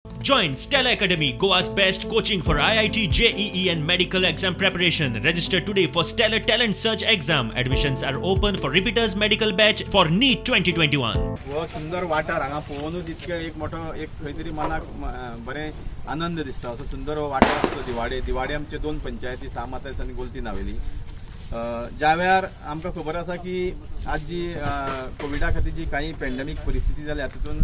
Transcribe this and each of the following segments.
Join Stella Academy, Goa's best coaching for IIT, JEE and medical exam preparation. Register today for Stellar Talent Search exam. Admissions are open for repeaters medical batch for NEET 2021. हो सुंदर वाठार हांगा पळोवनूच इतकें एक मोठो एक खंय तरी मनाक बरें आनंद दिसता. असो सुंदर हो वाठार आमचो दिवाडे. दिवाडे आमचे दोन पंचायती, सामातायस आनी गोलती नावेली. ज्या वेळार आमकां खबर आसा की आज जी कोविडा खातीर जी काही पेंडेमीक परिस्थिती जाल्या तितून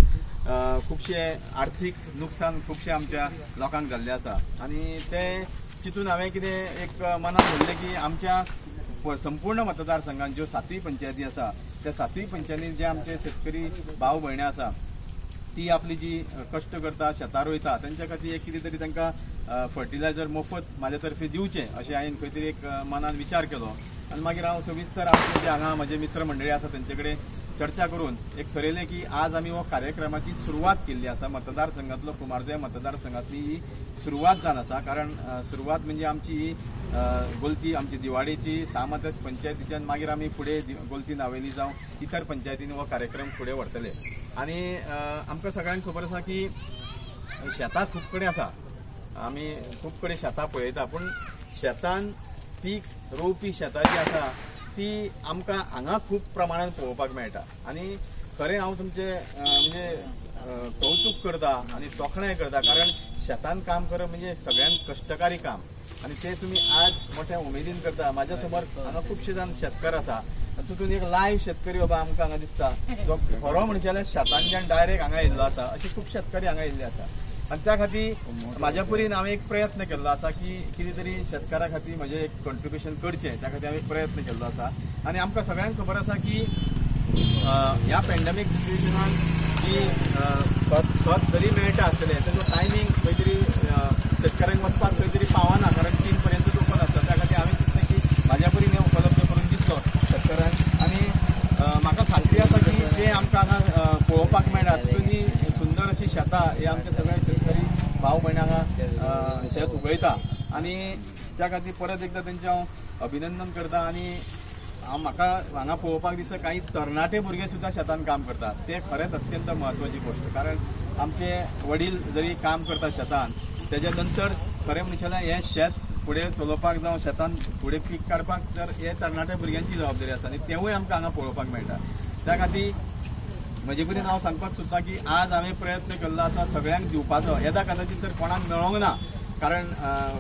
खुबशे आर्थीक नुकसान खुबशे आमच्या लोकांक जाल्लें आसा आनी तें चिंतून हांवें कितें एक मनात म्हणलें की आमच्या संपूर्ण मतदारसंघात ज्यो सातूय पंचायती आसा त्या सातूय पंचायतीन जे आमचे शेतकरी भाव भयणी आसा ती आपली जी कश्ट करता, शेतां रोयता, तेंच्या खातीर एक कितें तरी तांकां फर्टिलायझर मोफत म्हाज्या तर्फे दिवचें अशें हांवें खंय तरी एक मनान विचार केलो. आनी मागीर हांव सविस्तर आमचे जे हांगा म्हजे मित्र मंडळी आसा तेंचे कडेन चर्चा करून एक थरयलें की आज आमी हो कार्यक्रमाची सुरवात केल्ली आसा. मतदारसंघातलो कुमारजुंवें मतदारसंघातली ही सुरवात जावन आसा, कारण सुरवात म्हणजे आमची ही गोलती आमची दिवाडेची सामातायस पंचायतीच्यान मागीर आमी फुडें गोलती नावेली जावं इतर पंचायतींनी हो कार्यक्रम फुडें व्हरतले. आनी आमकां सगळ्यांक खबर आसा की शेतां खूब कडेन आसा, आमी खूब कडेन शेतां पळयता, पूण शेतान पीक रोवपी शेतां जी आसा ती आमकां हांगा खूब प्रमाणान पळोवपाक मेळटा. आनी खरें हांव तुमचें म्हणजे कौतूक करता आनी तोखणाय करता, कारण शेतान काम करप म्हणजे सगळ्यांत कश्टकारी काम आनी तें तुमी आज मोठ्या उमेदीन करता. म्हाज्या समोर हांगा खुबशे जाण शेतकार आसा, तितून एक लायव्ह शेतकरी बाबा आमकां हांगा दिसता जो खरो म्हणचे जाल्यार शेतांच्यान डायरेक्ट हांगा येयल्लो आसा. अशे खूब शेतकरी हांगा येयल्ले आसा आनी त्या खातीर म्हाज्या परीन हांवें एक प्रयत्न केल्लो आसा की कितें तरी शेतकारा खातीर म्हजें एक कॉन्ट्रिब्युशन करचें, त्या खातीर हांवें एक प्रयत्न केल्लो आसा. आनी आमकां सगळ्यांक खबर आसा की ह्या पेंडेमीक सिच्युएशनान जी खत जरी मेळटा आसतलें तेजो टायमींग खंय तरी शेतकऱ्यांक वचपाक खंय तरी पावना, कारण 3 पर्यंत ओपन आसता. त्या खातीर हांवें चिंतलें की म्हाज्या परीन हें उपलब्ध करून दितलो शेतकऱ्यांक. आनी म्हाका खात्री आसा की जें आमकां हांगा पळोवपाक मेळटा तितून सुंदर अशी शेतां हे आमचे सगळे शेतकरी भाव भयण हांगा शेत उगयता आनी त्या खातीर परत एकदां तेंचें हांव अभिनंदन करता. आनी हांव म्हाका हांगा पळोवपाक दिसता काही तरणाटे भुरगे सुद्दां शेतान काम करतात, ते खरेंच अत्यंत म्हत्वाची गोश्ट, कारण आमचे वडील जरी काम करता शेतान तेज्या नंतर खरें म्हणचे जाल्यार हें शेत फुडें चलोवपाक जावं शेतान फुडें पीक काडपाक तर हे तरणाट्या भुरग्यांची जबाबदारी आसा आनी तेवूय आमकां हांगा पळोवपाक मेळटा. त्या खातीर म्हजे परीन हांव सांगपाक सोदता की आज हांवें प्रयत्न केल्लो आसा सगळ्यांक दिवपाचो. येदा कदाचीत तर कोणाक मेळोंक ना, कारण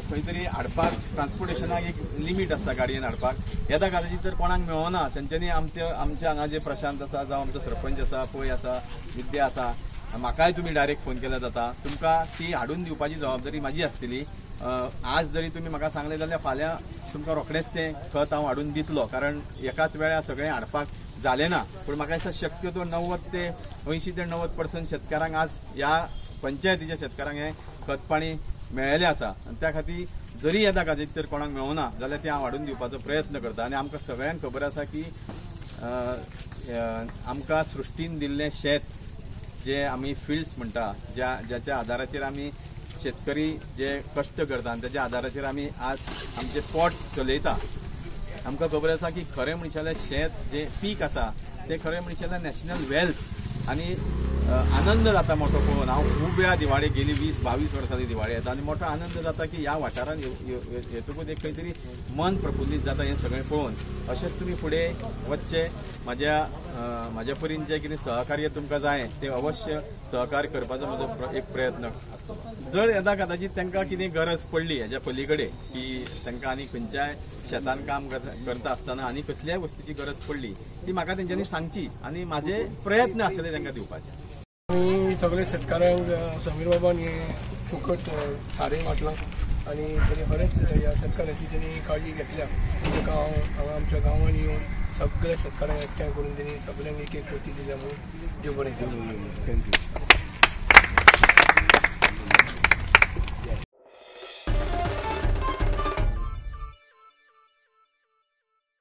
खंय तरी हाडपाक ट्रान्सपोर्टेशनाक एक लिमीट आसता गाडयेन हाडपाक. येदा कदाचीत तर कोणाक मेळोना तेंच्यांनी आमचे हांगा जे प्रशांत आसा जावं आमचो सरपंच आसा, पै आसा, विद्या आसा, म्हाकाय तुमी डायरेक्ट फोन केल्यार जाता, तुमकां ती हाडून दिवपाची जबाबदारी म्हाजी आसतली. आज जरी तुमी म्हाका सांगलें जाल्यार फाल्यां तुमकां रोखडेंच तें खत हांव हाडून दितलो, कारण एकाच वेळार सगळें हाडपाक जालें ना. पूण म्हाका दिसता शक्यतो 80 ते 90% शेतकारांक आज ह्या पंचायतीच्या शेतकारांक हें खत पाणी मेळ्ळेलें आसा आनी त्या खातीर जरी येता खातीर तर कोणाक मेळना जाल्यार तें हांव हाडून दिवपाचो प्रयत्न करता. आनी आमकां सगळ्यांक खबर आसा की आमकां सृश्टीन दिल्लें शेत जे आमी फिल्ड्स म्हणटा, ज्याच्या आदाराचेर आमी शेतकरी जे कश्ट करता आनी तेज्या आदाराचेर आमी आज आमचें पोट चलयता. आमकां खबर आसा की खरें म्हणचे जाल्यार शेत जें पीक आसा तें खरें म्हणचे जाल्यार नॅशनल वेल्थ आनी आनंद जाता मोठो पळोवन. हांव खूब वेळा दिवाडे गेली 20-22 वर्सांनी दिवाडे येता आनी मोठो आनंद जाता की ह्या वाठारान येतकूच एक खंय तरी मन प्रफुल्लीत जाता हें सगळें पळोवन. अशेंच तुमी फुडें वचचें, म्हाज्या परीन जें कितें सहकार्य तुमकां जाय तें अवश्य सहकार्य करपाचो म्हजो एक प्रयत्न आसतलो. जर येदा कदाचीत तांकां कितें गरज पडली हेज्या पली कडेन की तांकां आनी खंयच्याय शेतान काम करता आसतना आनी कसल्याय वस्तूची गरज पडली ती म्हाका तेंच्यांनी सांगची आनी म्हाजे प्रयत्न आसतले तांकां दिवपाचे. आमी सगळे शेतकारांक समीर बाबान हें फुकट सारें वांटलां आनी तेणी खरेंच ह्या शेतकारांची तेणी काळजी घेतल्या. ताका हांव हांगा आमच्या गांवांत येवन सगळ्या शेतकारांक एकठांय करून तेणी सगळ्यांक एक एक पोती दिल्या म्हणून देव बरें करूं. Thank you.